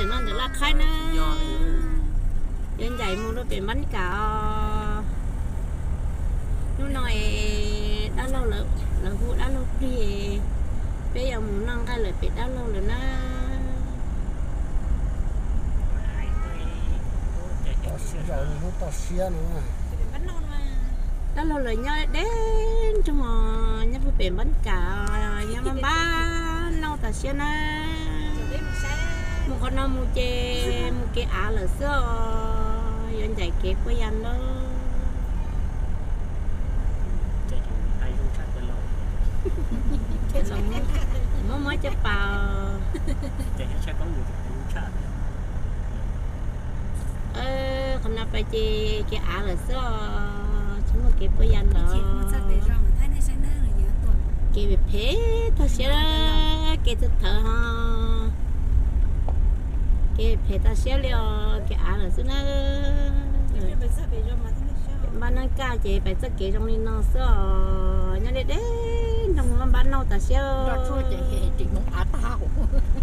No ntawm Laj Qhaib na, yuav ncaim mus rau pem Npab Kam os. Hnub no es dab laug lawv hu dab laug plig, peb yuav mus noj nqaij lawm pem dab laug lawm na. Toj siab no. Dab laug lawv nyob deb nroog, nyob puag pem Npab Kam, nyob npab npab nauj tas siab na. Mus qhov no mus ces mus kev av lawm xwb os, yuav ncaim kev puas yas na. Muab muab cov pas. Qhov no pais ces kev av lawm xwb os, tsis muaj kev puas yas lawm. Kev phem phem tag siab, kev thawv thawv ho, kev phem tag siab li os, kev av lawm xwb na. Npab Nab Kaj ces pais txoj kev zoo li no xwb os, nyob deb deb nroog npab npab nauj tas siab.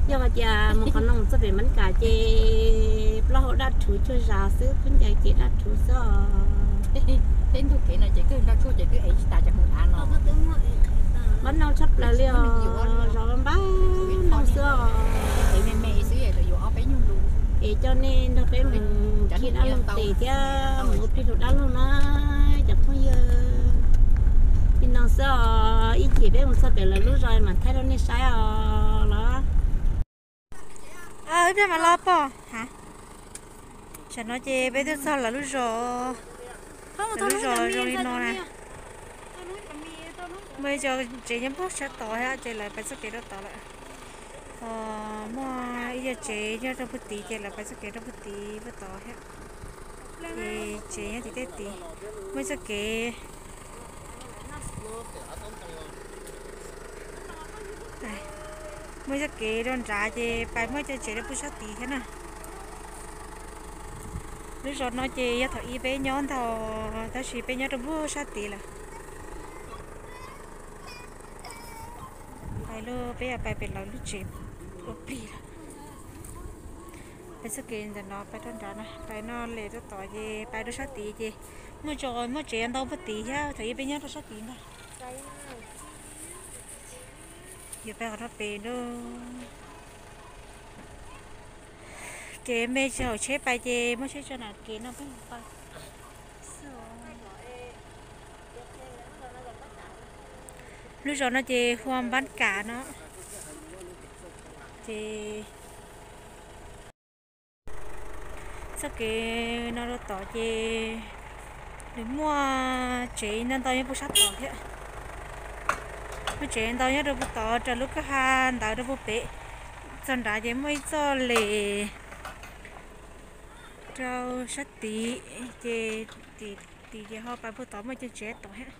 Yog hais tias mus qhov no txog pem Npab Kam ces plaub hau daj rhuv cuag zas xwb, khaub ncaws ces daj rhuv xwb os. Npab nauj tshaj plaws li os, zos npab nauj xwb os. Es coj nej nrog peb mus khi dab laug tes thiab mus ua plig rau dab laug na cov phooj ywg. Li no xwb os, ib chim peb mus txog pem lawv lub zos mam thaij rau nej saib os los. Ib pliag mam los pom. Tam no ces peb twb txog lawv lub zos, lawv lub zos zoo li no na. Muaj ib co tsev nyob puag sab tod thiab ces lawv pais txoj kev rau tod lawm. Muaj ib co tsev nyob rau puag tid ces lawv pais txoj kev rau puag tid puag tod thiab. Ces tsev nyob tim tej tid, muaj ib txoj kev, muaj ib txoj kev rau nrad ces pais muaj ib co tsev rau puag sab tid thiab na. Lub zos no ces yog thaum ub peb nyob ntag, tab sis peb nyob rau puag sab tid lawm. Pais lawm, peb yuav pais pem lawv lub tsev ua plig lawm. Pais txoj kev ntawm no pais rau nrad na, pais no lem rau tod ces pais rau sab tid ces muaj tsev, muaj tsev ntau puag tid thiab, thaum ub peb nyob rau sab tid ntag. Yuav pais qhov no pem lawm. Kev me tsis haum tsheb pais ces muaj tsheb tso nram kev no peb pais. Lub zos no ces hu ua Npab Kam no. Ces txoj kev no rau tod ces nws muaj tsev ntau ntau nyob puag sab tod thiab. Muaj tsev ntau nyob rau puag tod raws lub kwj ha ntawd rau puag pem. Txog nrad ces muaj ib txoj lem rau sab tid ces tim tid ces ho pais puag tod muaj cov tsev tod thiab.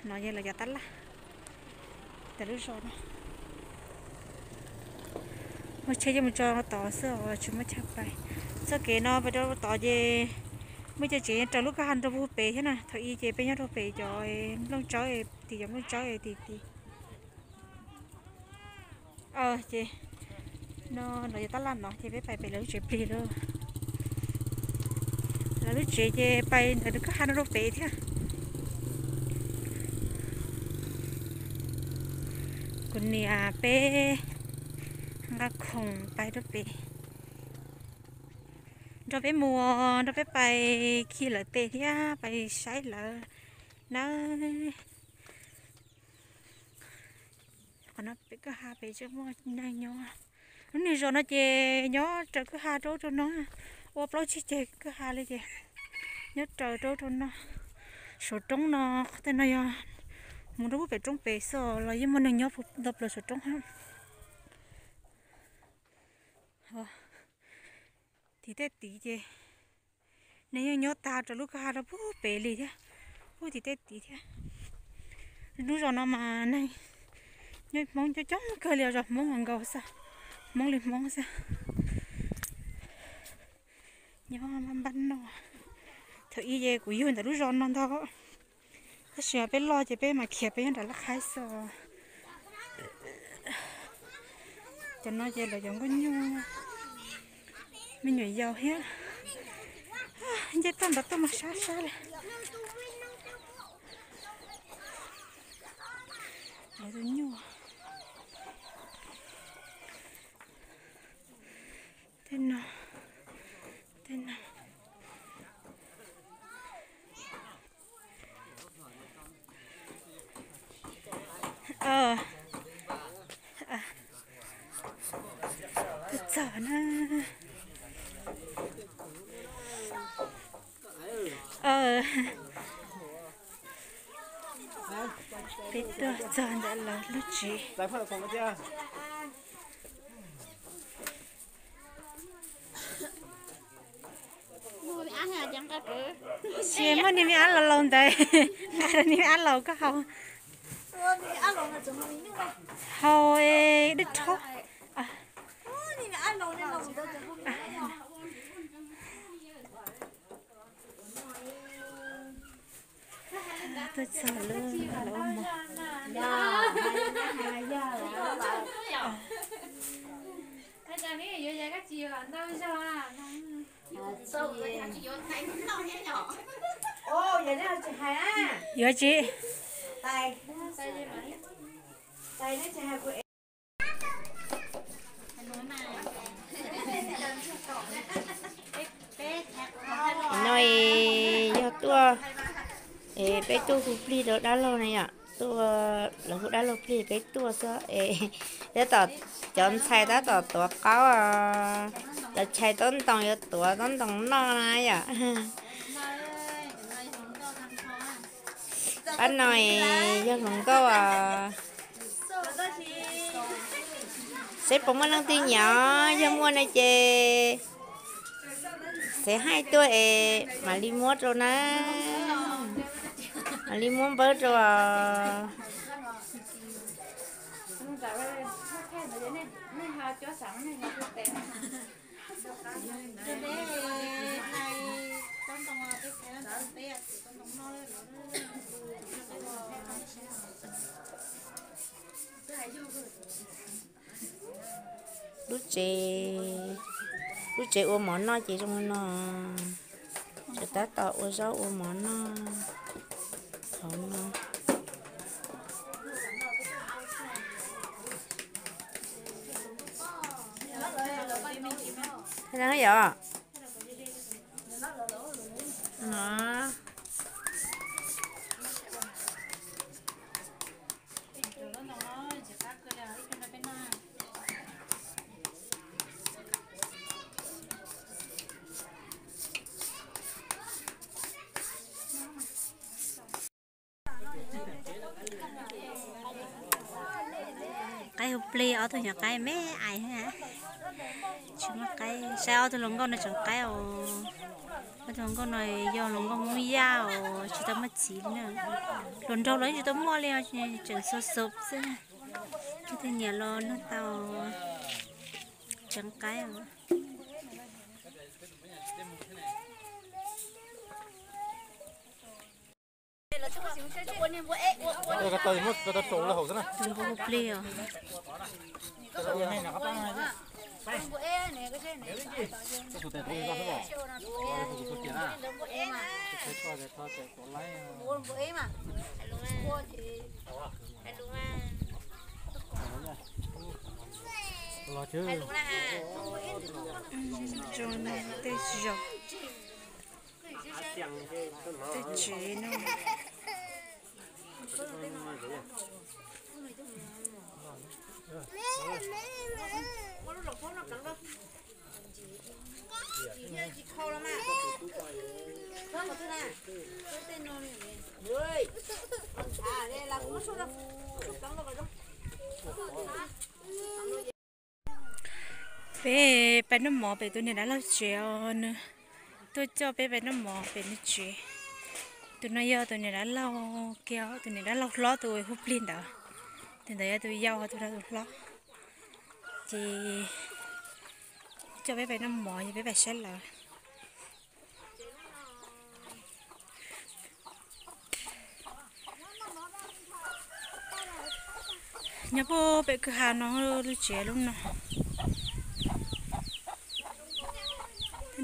No yog lawv cov tab laj ntawm lub zos no. Muaj tsheb coj mus tso tod xwb os, tsis muaj chaw pais. Txoj kev no pais rau tod ces muaj cov tsev raws lub kwj ha rau puag pem thiab na. Thaum ub ces peb nyob rau pem cov nplooj tsawb, tim cov nplooj tsawb tim tid. Ces no lawv cov tab laj no ces peb pais pem lawv lub tsev plig lawm. Lawv lub tsev ces pais ntawm lub kwj ha no rau pem thiab. Kuv niam peb nqa khoom pais rau pem, nrog peb mus, nrog peb pais khi lawv tes thiab pais saib lawv nawb. Qhov no pem kwj ha pem tseem muaj neeg nyob. Lub niag zos no ces nyob raws kwj ha rau rau no, ua plaub tsib ceg kwj ha li ces nyob raws rau rau no. Saum roob no, qhov tej no yog mus rau pem roob pem xwb los yeej muaj neeg nyob ntau plaws saum roob. Tim tej tid ces neeg yeej nyob tag rau lub kwj ha rau puag pem li thiab, puag tim tej tid thiab. Lub zos no mas neeg nyob Hmoob coob coob kawg li os, zos Hmoob nkaus xwb, Hmoob li Hmoob xwb. Nyob npab npab no, thaum ub ces kuv yug ntawm lub zos no ntag, tab sis peb loj ces peb mam khiav peb nyob nram Laj Qhaib xwb. Cov no ces lawv cov nkauj nyuj, Me nyuam yaus thiab. Nce toj ntawd tuaj mas sab sab li. Lawv tus nyuj. Tej no, tej no. Tuaj txog na. Peb tuaj txog ntawm lawv lub tsev. Tsis muaj niag me ab laus laus ntawd, nqa niag me ab laus koj haus. Haus dej rhob. Tuaj txog lawv ua mov. Yuav tsis. No es yog tuaj, es peb tuaj hu plig rau dab laug na yom, tuaj lawv hu dab laug plig peb tuaj xwb es tab tom cov ntxhais tab tom tuav qaub, lawv chais tob ntoos yuav tuav tob ntoos noj na yom. Pab no es yog hluas nkauj os. Seb puas muaj leej twg nyiam, yog muaj no ces xav haij tuaj es mam li muab rau na, mam li muab npawb rau os. Lub tsev, lub tsev ua mov noj ces zoo li no, tseem tab tom ua zaub ua mov noj hauv no. Yog no. Qaib hu plig, ob tug nyuam qaib me ais, tsis muaj qaib. Saib ob tug hluas nkauj no tseem qaib os. Ob tug hluas nkauj no yog hluas nkauj Hmoob Yaj os, tsis tau muaj txiv li na. Hluas nraug los yeej tsis tau muaj li, tseem xub xub xwb. Tus twg nyiam los nug tau, tseem qaib os. Tus npua hu plig os. Zoo tej zos, tej tsev no. Peb pais noj mov pem tus niam dab laug tsev os, nws tuaj coj peb pais noj mov pem nws tsev. Tus no yog tus niam dab laug kiag, tus niam dab laug hlob tus hu plig ntawd. Tus ntawd yog tus yau, tus no tus hlob. Ces coj peb pais noj mov, yog peb pais saib lawv. Nyob puag pem kwj ha no, lub tsev lub no.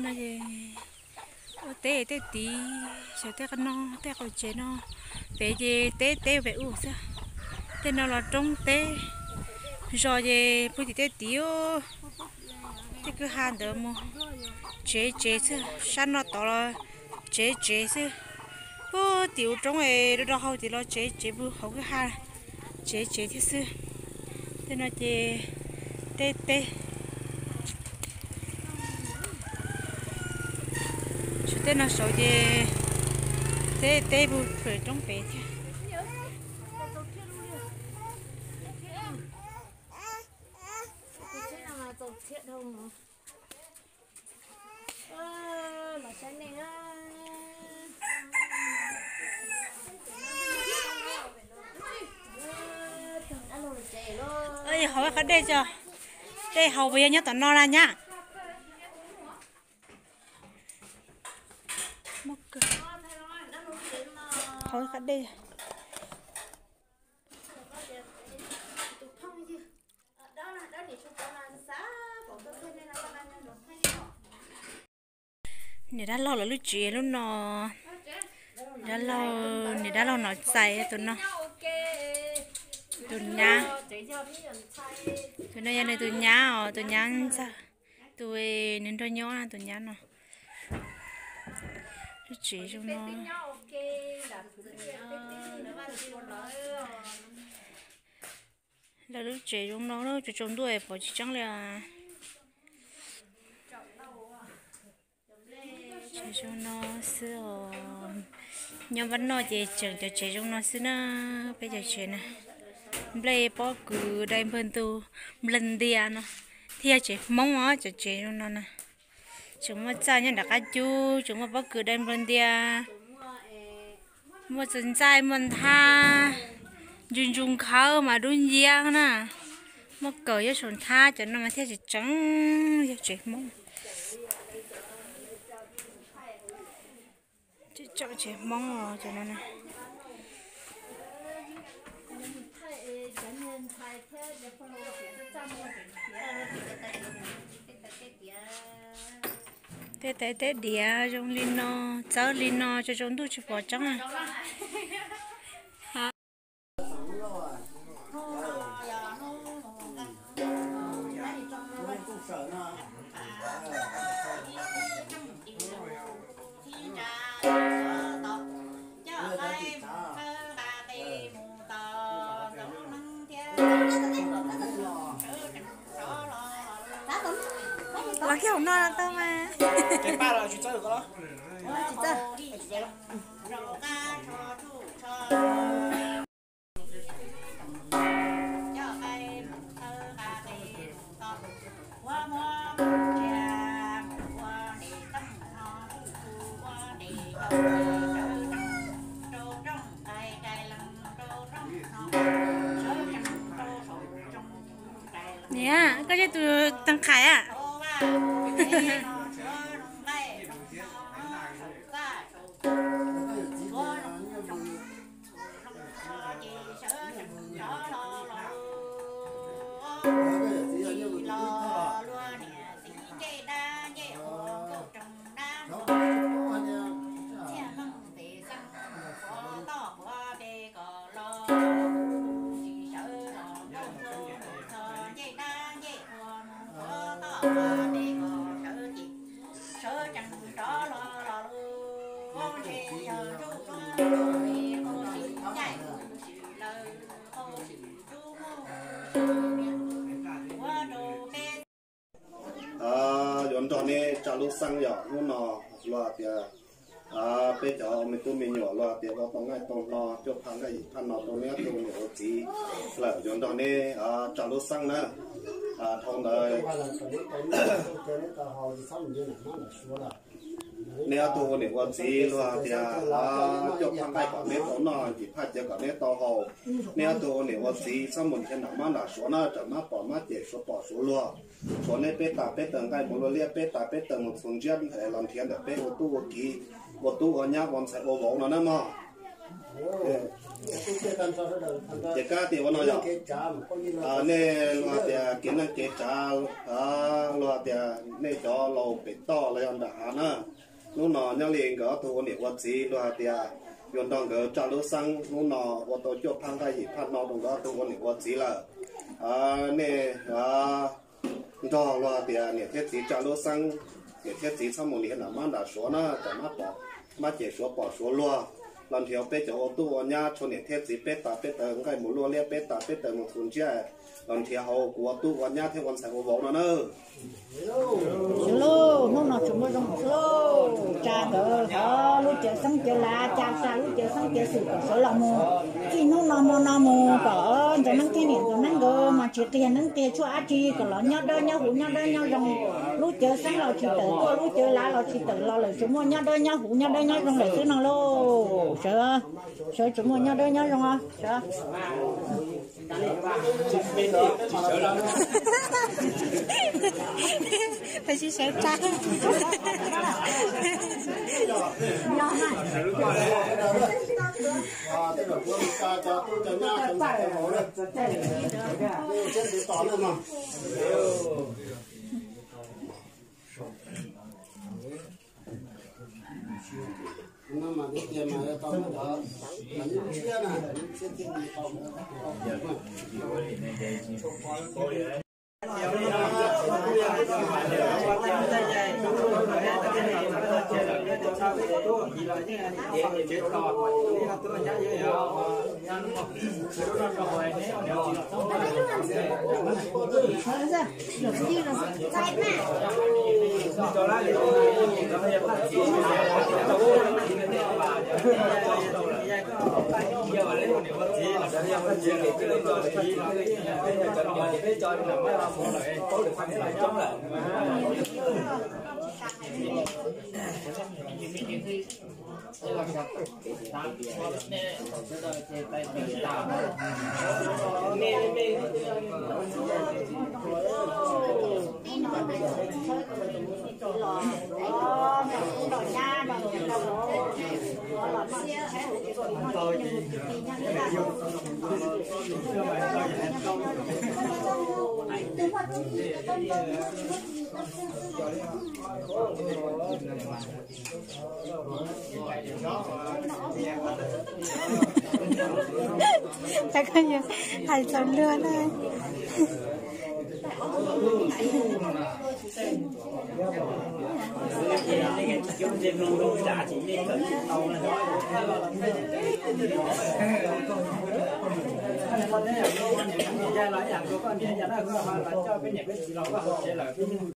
No es ua teb tej tid, xyov tej qab no, tej qaum tsev no, pem ces teb teb pem ub xwb. Tej no los roob teb, zos ces puag tim tej tid, tej kwj ha ntawd mus tsev tsev xwb, sab no tod los tsev tsev xwb. Puag tim ub roob es rau rau hauv tid los tsev tsev puag hauv kwj ha tsev tsev thiab xwb. Tej no ces teb teb. Tsis tej no saud ces teb teb puag roob pem thiab. Hauv qhov dej tso, dej hauv puas yog nyob tom no na nyab? Hauv qhov dej. Niam dab laug lawv lub tsev lub no, dab laug, niam dab laug Nom Txais tus no, tus nyab, tus no yog nws tus nyab os, tus nyab ntxawg, tus nws nrog nyob tus nyab no. Lub tsev zoo no. Lawv lub tsev zoo no, tsaus ntuj pom tsis tseeb li. Tsev zoo no xwb os. Nyob npab noj ces tseem cov tsev zoo no xwb na. Peb cov tsev na, nplej pob kws dai npawg ntug nplawg ntias no, thiaj tsev Hmoob os, cov tsev zoo no na. Tseem muaj txaj nyob nram qab cub, tseem muaj pob kws dai npawg ntias, muaj txiv ntxaij, muaj nthab, ntsu ntsu nkhawb mas dub nciab na. Muaj kaws yuav saum nthab, cov no mas thiaj tseem tseeb yog tsev Hmoob. Tseem tseeb tsev Hmoob os cov no na. Tej tais tej diav zoo li no, txawb li no, tsaus ntuj tsis pom tseeb. Los kiag hauv no tau mas. Niam, koj yog tus tag qhais a? Yuav nrog neb tsa lub xeeb yom, hnub no luag hais tias peb cov me tub me nyuam luag hais tias ua tau nqaij tau hno cuaj phaj nqaij yim phaj hno rau neb ob tug niam ua txiv lawm, yuav nrog neb tsa lub xeeb na. Dhau ntawd neb ob tug ua niam ua txiv luag hais tias cuaj phaj nqaij kom neb tau noj, yim phaj cia kom neb tau haus. Neb ob tug ua niam ua txiv txhob mus nrhiav nram mab nram suav na, tsam mab pom mab cem suav pom suav luag. Suav neb peb tas peb taws nqaij mus luaj liab, peb tas peb taws mus txhuv ntsiab los nrhiav ntawm peb ua tub ua kiv, ua tub ua nyab ua ntxhais ua vauv no na mog. Ces kab tias ua no yog, nej luag tias kev neej kev tsav, luag tias nej cov laus pem toj los yog nram hav na, hnub no nyob li nkawd ob tug ua niam ua txiv luag hais tias yuav nrog nkawd tsa lub xeeb, hnub no ua tau cuaj phab nqaij yim phab no rau nkawd ob tug ua niam ua txiv lawm. Nej nrog luag tias niam thiab txiv tsa lub xeeb, niam thiab txiv txhob mus nrhiav nram mab nram suav na, tsam mab pom, mab cem suav pom suav luag, los nrhiav peb cov ua tub ua nyab, tshuav niam thiab txiv peb tas peb taw nqaij mus luaj liab, peb tas peb taw mus txhuv ntsiab, los nrhiav hauv kuv ua tub ua nyab thiab ua ntxhais ua vauv no na. Sawv lauj, hnub no tsuas muaj zoo xwb lauj. Tsa nkawd hov lub cawv xeeb cawv lav, tsa tsa lub cawv xeeb cawv xwm kom sawv los mus. Txij hnub no hmo no mus kom Ntxoov Neeb thiab niam Ntxoov Neeb nkawd mas tsis qiag neeb qiag tshuaj dab tsi, kom los nyob dawb nyob huv nyob dawb nyob zoo. Lub cawv xeeb los tsis tawm tuaj, lub cawv lav los tsis tawm los lawm, tsuas muaj nyob dawb nyob huv nyob dawb nyob zoo lawm xwb no lauj. Sawv, sawv tsuas muaj nyob dawb nyob zoo os. Sawv. Tab sis sawv tsa. Tab koj yuav hais txog luag na.